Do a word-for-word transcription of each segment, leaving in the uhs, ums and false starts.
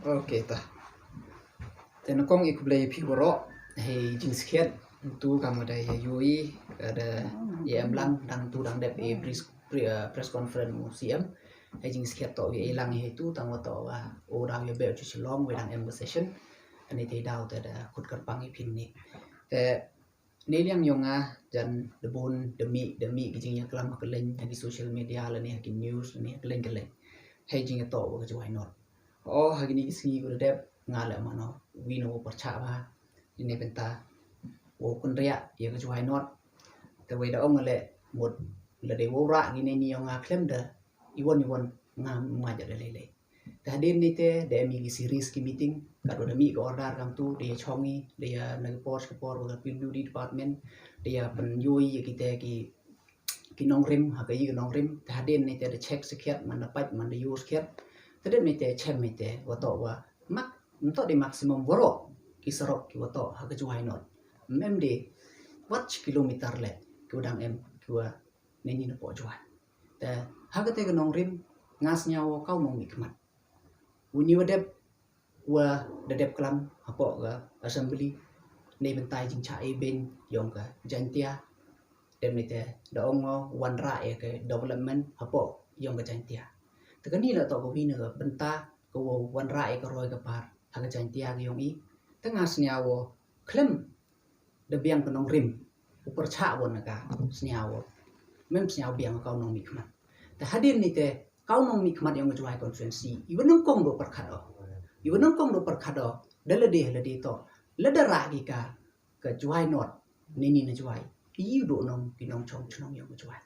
Ok ta. Te nyngkong i khublei phi waroh, hei jingskhiat, tu kam da ya yoi, da ya em lang, dang tu dang dep e pre, pre, uh, press conference u C M. Hei jingskhiat toh ya e lang hei tu, tang wa toh wa, o daw ya beh u chi Shillong, wa dang em wa session. Ani te daw te da khut kyrpang i phin ni. Te, ne liang yong nga, jan da bun, da mih, da mih ki jingïaklam ha kylleng, ha ki social media lane ha ki news lane ha kylleng kylleng. Hei jingïatoh wa ka Jowai North. O, ha kini ki sngi ko da dep, nga leh mano, wi no wa pyrchah bha. Ini bynta, wow kynriah ya ka Jowai North. Te wei da ong leh, mut, lada wow rah kini ni yong nga khlem da, iwon iwon nga ma ja da lei lei. Te hadien ni te, da em i ki series ki meeting, katwa da mih ka order kam tu, da ya chong i, da ya na ka por, ka por, wa ka P W D department, da ya pynyoo i ya ki te ki, ki nongrim, ha ka i ka nongrim, te hadien ni te da check sakhiat, man da pait, man da yoo sakhiat, te hadien ni te chem i te, wa toh wa, mak, ym toh di maximum waroh, ki sarok ki wa toh, ha ka Jowai North. Ym em di, wat kilometer leh, ki wa dang em, ki wa, ne ni na poh Jowai. Te, ha ka te ka nongrim, nga sñiaw wa kaw nongmihkhmat. U ni wa dep, wa da dep klam, hapoh ka assembly, ne bynta i jingchah i beiñ, yong ka Jaintia. Dep ni te, da ong o, wanrah ya ka development, hapoh, yong ka Jaintia. Te kani la toh ka wi na ka bynta, ka wa wanrah ya ka roi ka par, ha ka Jaintia ka yong i. Te nga sñiaw wa, khlem, da biang ka nongrim, u pyrchah won na ka, sñiaw wa. Mem sñiaw biang kaw nongmihkhmat. Te hadien ni te, kaw nongmihkhmat yong ka Jowai constituency, iwa nyngkong do pyrkhat o. Iwa nyngkong do pyrkhat o, da lade, lade toh. Lada rah ki ka, ka Jowai North, ne ni na Jowai. Iu do nong, ki nongchong chnong yong ka Jowai.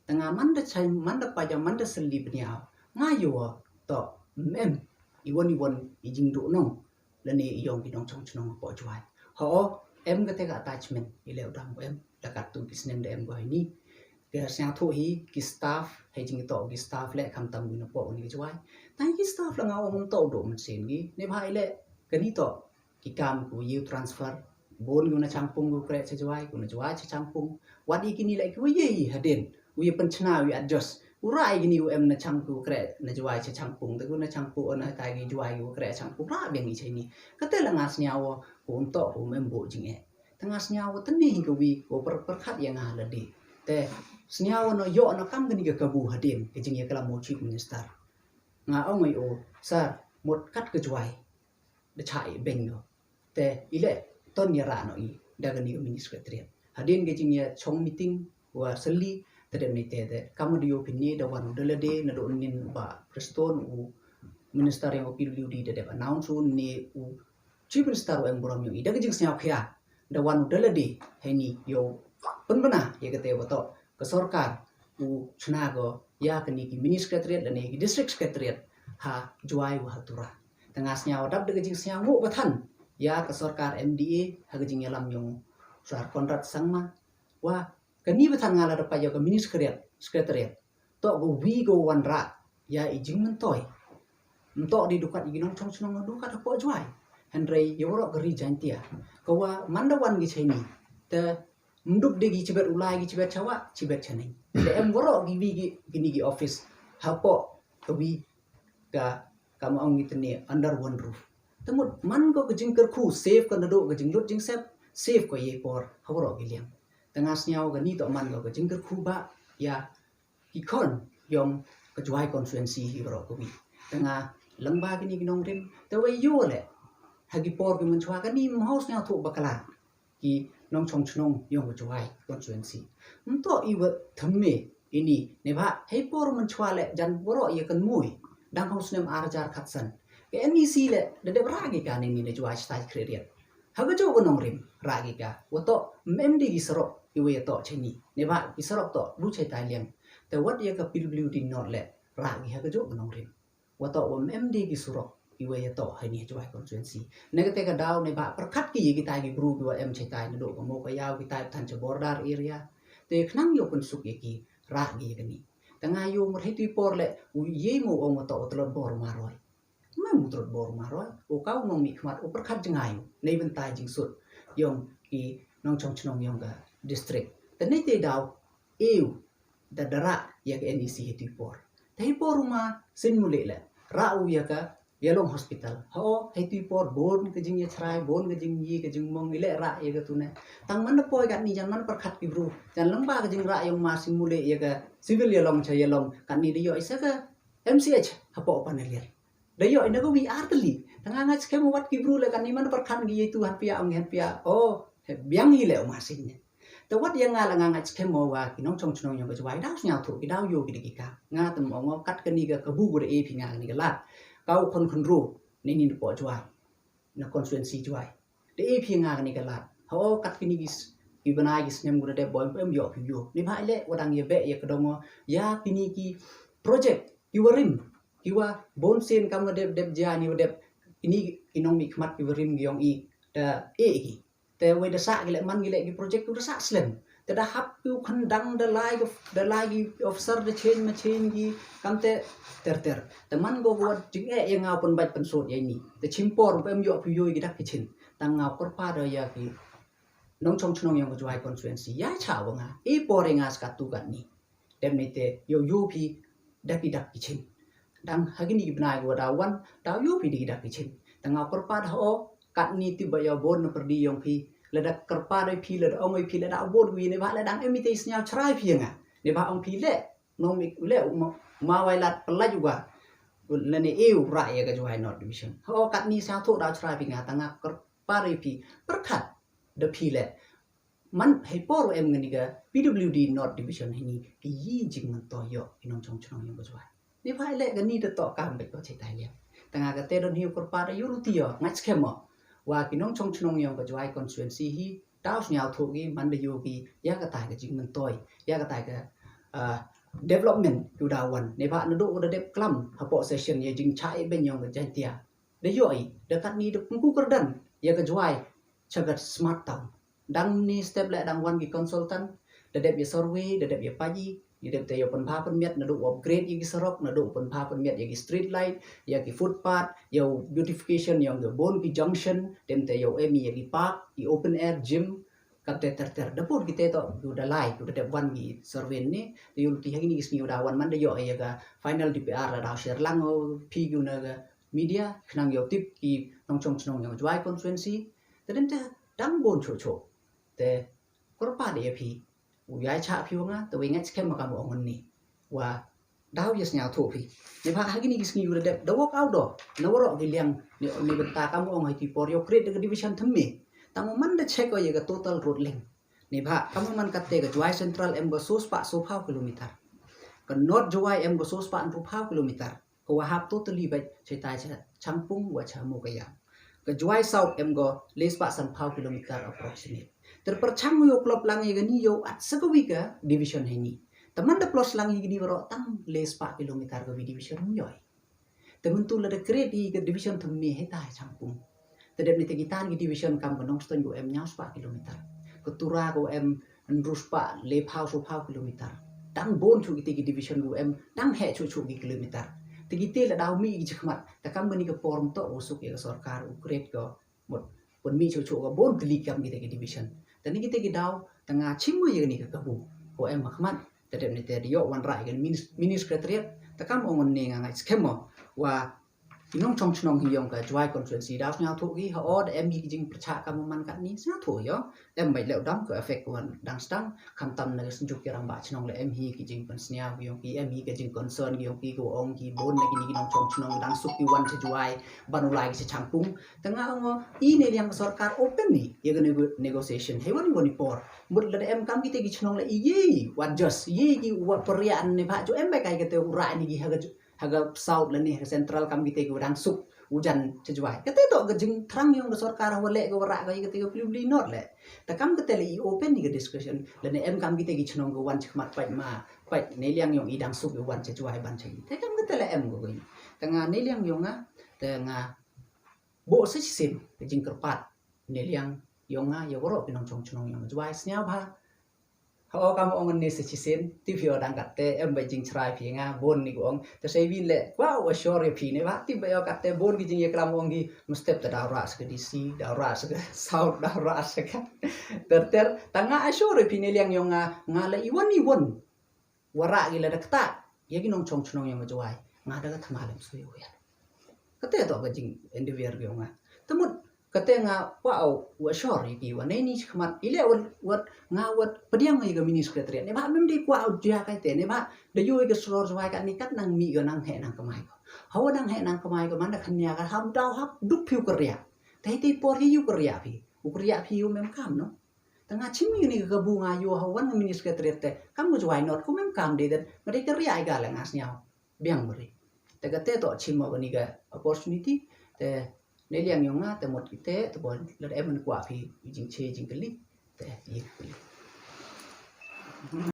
Te nga man da chai, man da paja, man da seli bniaw. Nga yoo toh, mem, iwon iwon, i jingdo nong. Lane i yong ki nongchong chnong poh Jowai. Ho, em ka te ka attachment, i leh u dang em, la kat tu ki snem da em ko hei ni. Ki sñiawthooh hi, ki staff, hei jingtoh ki staff leh khamtam ki na poh ni ka Jowai. Tang ki staff la nga ong toh do mynsiem ki, ne bha i leh, kani toh, ki kam ko u transfer, bun ki na Changpung ko kreh cha Jowai, ko na Jowai cha Changpung. Wat i kini leh ki wa ye i hadien, u ya pynchna, u ya adjust. U rah i kini u em na Chang ko kreh, na Jowai cha Changpung, te ko na Changpung, o na tai ki Jowai ko kreh Changpung, rah biang i cha ini. Ka te la nga sñiaw wa, ko ym toh, ko ym em bo jingeh. Te nga sñiaw wa te ni hi ka wi, ko pyr-, pyrkhat ya nga lade. Te sñiaw wa no yoh na kam kani ka kabu hadien, ka jingïaklam u Chief Minister. Nga ong i o, sir, mut kat ka Jowai. Da chah i beiñ ko. Te, i leh, ton ya rah no i, da kani ka mini secretariat. Hadien ka jingya chong meeting, wa seli, te dep ni te, te, kam da yoo phin ni, da wan u da lade, na do nin ba Prestone u Minister yong ka P W D da dep announce u ni u Chief Minister u em burom yong i, da ka jingsñiaw khia, da wan u da lade, hei ni, yow, pynbna, ya ka te wa toh, ka sorkar, u chna ko, ya kani ki mini secretariat, lane ki district secretariat, ha Jowai wa ha Tura. Te nga sñiaw dap da ka jingsñiaw ngu ba than, ya ka sorkar M D A, ha ka jingyalam yong Sir Conrad Sangma, wa kani ba than nga la da pa ya ka mini secretariat, secretariat. Toh ko wi ko wanrah, ya i jingmyntoi. Ym toh di dukat i ki nongchong chnong dukat hapoh Jowai. Hynrei ya waroh ka ri Jaintia. Ka wa man da wan ki cha ini. Te mdup de ki chibet u lai ki chibet chawa, chibet chaneng. Te em waroh ki wi ki, kini ki office. Hapoh ka wi ka, kam ong ki te ni under one roof. Te mut man ko ka jingkyrkhu, save ko na do ka jinglut jingsep, save ko ye por, ha waroh ki liang. Te nga sñiaw kani toh man ko ka jingkyrkhu ba, ya, ki khon yong ka Jowai constituency hi waroh ka wi. Te nga lyngba kini ki nongrim, te wei yoo leh, ha ki por ki mynchwa kani ym hau sñiawthooh bakla ki nongchong chnong yong ka Jowai constituency. Ym toh i wa thymme ini, ne ba, hei por mynchwa leh jan waroh ya kan mui, dang hau snem ar hajar khatsan. Ka N E C leh, da dep rah ki ka ne ni na Jowai chitai khreh riat. Ha ka jooh ka nongrim, rah ki ka, wa toh, ym em di ki sarok, i wa ya toh cha ini. Ne ba, ki sarok toh, du chai tai liang. Te wat ya ka P W D North leh, rah ki ha ka jooh ka nongrim. Wa toh, wa ym em di ki sarok, i wa ya toh, ha ini ha Jowai constituency. Ne ka te ka daw, ne ba, pyrkhat ki ya ki tai ki bru, ki wa em chai tai, na do ka mo ka yaw, ki tai than cha border area. Te khnang yow pynsuk ya ki, rah ki ya kani. Te nga yoo mut hei tu i por leh, u ye mo ong wa toh, wa tlot bor maroi. Mem u tlot bor maroi, u kaw nongmihkhmat, u pyrkhat jngai u, nei bynta jingsut, yong ki nongchong chnong yong ka district. Te nei te daw, eu, da da rah ya ka N E C hei tu i por. Te hei por u ma, sin mu leh leh, rah u ya ka Yalong Hospital. Ho, hei tu i por bun ka jingya chrai, bun ka jingyi, ka jingmong, i le ra ya ka tune. Tang man da poi kat ni jan man pyrkhat ki bru. Jan lang ba ka jingra yong ma sing mule ya ka civil Yalong cha Yalong. Kat ni da yoh i sa ka M C H hapoh Panaliar. Da yoh i na ka wi ar tylli. Tang nga ngait skhem wat ki bru le kat ni man pyrkhat ki ya tu han pia ong han pia. Oh, he biang i le ma sing ne. Te wat ya nga la nga ngait skhem mo wa ki nongchong chnong yong ka Jwai daw sñiawthooh ki daw yoh ki da ki ka. Nga tam ong kat kani ka kabu ko da e phi nga kani ka lad. Ka u khon khon ru ni ni poh Jwai. Na constituency Jwai. Da e phi nga kani ka lad. Ho kat kani ki s-, ki bnai ki snem ko da dep boi em yoh phi yoh. Ni bha le wa dang ya be ya ka dong ya kini ki project ki warim. Ki wa bon sen kam wa dep dep ja ni wa dep kini ki nongmihkhmat ki warim ki yong i da e ki. Te wei da sah ki le man ki le ki project u da sah slem. Te da hap ki u khyndang da lai ki, da lai ki officer da change ma change ki kam te ter ter. Te man ko ko wat jing e ya nga u pynbait pynsut ya ini. Te chim por u em yoh phi yoh ki dak ki chin. Tang nga u kyrpad da ya ki nongchong chnong yong ka Jwai constituency. Ya cha wa nga. I por ya nga skat tu kat ni. Dem ni te yoh yoh phi dak i dak ki chin. Dang ha kini ki bnai ko da wan, da yoh phi dak i dak ki chin. Tang nga u kyrpad ho, kat ni ti ba yoh bon na pyrdi yong phi. Lada kyrpad phi, lada ong phi, lada bon wi ni ba, lada dang em i te sñiaw chrai phi ya nga. Ni ba ong phi le, nong mi le, ma, ma wai lad pynlait u ga. Le ni e u ra ya ka Jwai North Division. Ho, kat ni sñiawthooh da chrai phi nga, tang nga kyrpad phi, pyrkhat da phi le. Man hei por em ngani ka P W D North Division hini ki yi jingmyntoi yoh ki nongchong chnong yong ka Jwai. Ni phai le kani da toh kam beit ko chai tai liang. Tang nga ka te don hi u kyrpad da yoh ruti yoh, ngait skhem mo. Wa ki nongchong chnong yong ka Jwai constituency hi, daw sñiawthooh ki, man da yoh ki, ya ka tai ka jingmyntoi, ya ka tai ka, ah, development ki u da wan. Ni ba na do u da dep klam, hapoh session ya jingchai ben yong ka Jaintia. Da yoh i, da kat ni da pynku kyrdan, ya ka Jwai, cha ka smart town. Dang ni step le dang wan ki consultant, da dep ya survey, da dep ya paji, da dep te yoh pynbha pynmiat, na do upgrade ya ki sarok, na do pynbha pynmiat ya ki street light, ya ki footpath, ya beautification yong ka bon ki junction, dem te yoh em ya ki park, ki open air gym, kat te ter ter. Da pun ki te toh, ki u da lai, ki u da dep wan ki survey ni, te yoh ti ha kini ki sngi u da wan man da yoh ya ka final D P R la daw share lang o phi ki u na ka media, khnang yoh tip ki nongchong chnong yong Jwai constituency, te dem te dang bon cho cho. Te kyrpad ya phi, u yai cha phi wa nga, te wei ngait skhem ma kam ong ni. Wa daw ya sñiawthooh phi. Ni ba ha kini ki sngi u da dep, da walk out do. Na waroh ki liang, ni, ni bynta kam ong hei ti por yoh create da ka division thymme. Tang man da check o ya ka total road length. Ni ba, kam man kat te ka Jwai Central em ko so spah so phaw kilometer. Ka North Jwai em ko so spah hynru phaw kilometer. Ka wa hap totally beit chai tai cha Changpung wa cha Mowkaiaw. Ka Jwai South em ko le spah san phaw kilometer approximate. Ter pyrchang yoh klop lang ya kani yoh at sa ka wi ka division hini. Te man da plus lang ya kani waroh tang le spah kilometer ka wi division yoh. Te myntu la da create i ka division thymme hei tai Changpung. Te dep ni te ki tan ki division kam ka Nongstoiñ ko em ñiaw spah kilometer. Ka Tura ko em hynru spah le phaw so phaw kilometer. Dang bon chu ki te ki division ko em, dang heh chu chu ki kilometer. Te ki te la daw mih ki chakhmat, te kam kani ka por mynto u suk ya ka sorkar u create ko mut, pun mih chu chu ka bon tylli kam ki te ki division. Te ni ki te ki daw, te nga chim mo ya kani ka kabu. Ko em makhmat, te dep ni te da yoh wan rai ka mini, mini secretariat, te kam ong ni nga ngait skhem mo. Wa ki nongchong chnong hi yong ka Jwai constituency daw sñiawthooh ki, ha o da em hi ki jingpyrchah kam man kat ni, sñiawthooh yoh. Em bait le u dam ka effect ko wan dang stang, khamtam na ka Synjuk ki Rangbah Chnong le em hi ki jingpynsñiaw ki yong ki, em hi ka jingconcern ki yong ki, ko ong ki bon na kini ki nongchong chnong dang suk ki wan cha Jwai, ban u lai ki cha Changpung. Te nga ong o, i ne liang ka sorkar open ni ya ka nego-, negotiation. Hei wan i wan i por. Mut la da em kam ki te ki chnong le i ye, wat just, ye ki wat pyrriah ni ba, jo em bai kai ka te u ra ni ki ha ka ju-, ha ka South la ni, ha ka Central kam ki te ki wa dang suk u jan cha Jwai. Ka te toh ka jingthrang yong ka sorkar ha wa le ka wa ra ka ya ka te ka P W D North le. Te kam ka te le i open ni ka discussion, le ne em kam ki te ki chnong ka wan chakhmat pait ma, pait ne liang yong i dang suk i wan cha Jwai ban cha i. Te kam ka te le em ko ko i. Te nga ne liang yong nga, te nga bo sa chisien ka jingkyrpad ne liang yong nga ya waroh ki nongchong chnong yong Jwai sñiaw bha. Ha o kam ong ni sa chisien, ti phi o dang kat te, em bai jingchrai phi nga, bon ni ko ong, te sa i win le, wow, assure phi ne ba, ti bai o kat te, bon ki jingya klam ong ki, mustep te daw ra sa ka D C, daw ra sa ka South, daw ra sa ka ter ter, ta nga assure phi ne liang yong nga, nga le i wan i wan. Wa ra ki la da kata, ya ki nongchong chnong yong Jwai, nga da ka thymmai lem sui u ya. Kate toh ka jing endeavour yong nga. Te mut, kate nga kwah u wa sure ya ki wa neini chi khmat i leh wat, wat nga wat pdiang ya ka mini secretariat. Neibhah mem dei kwah u jia kaite, neibhah da yoo ya ka Sror Jowai katni kat nang mih ko, nang heh nang kmai ko. Hawa nang heh nang kmai ko, man da khania ka ham daw hap duk phi u kyrriah. Te te por hi u kyrriah phi. U kyrriah phi u mem kam no. Te nga chim i ni ka kabu nga yoo hawa wan mini secretariat te. Kam ko Jowai North ko mem kam de den. Ma dei kyrriah i ka le nga sñiaw. Biang bari. Te kate toh chim o kani ka opportunity. Te neiliang yong nga, te mut kite, te bon, lada em kwah phi i jingche jingkylli. Te, i kylli.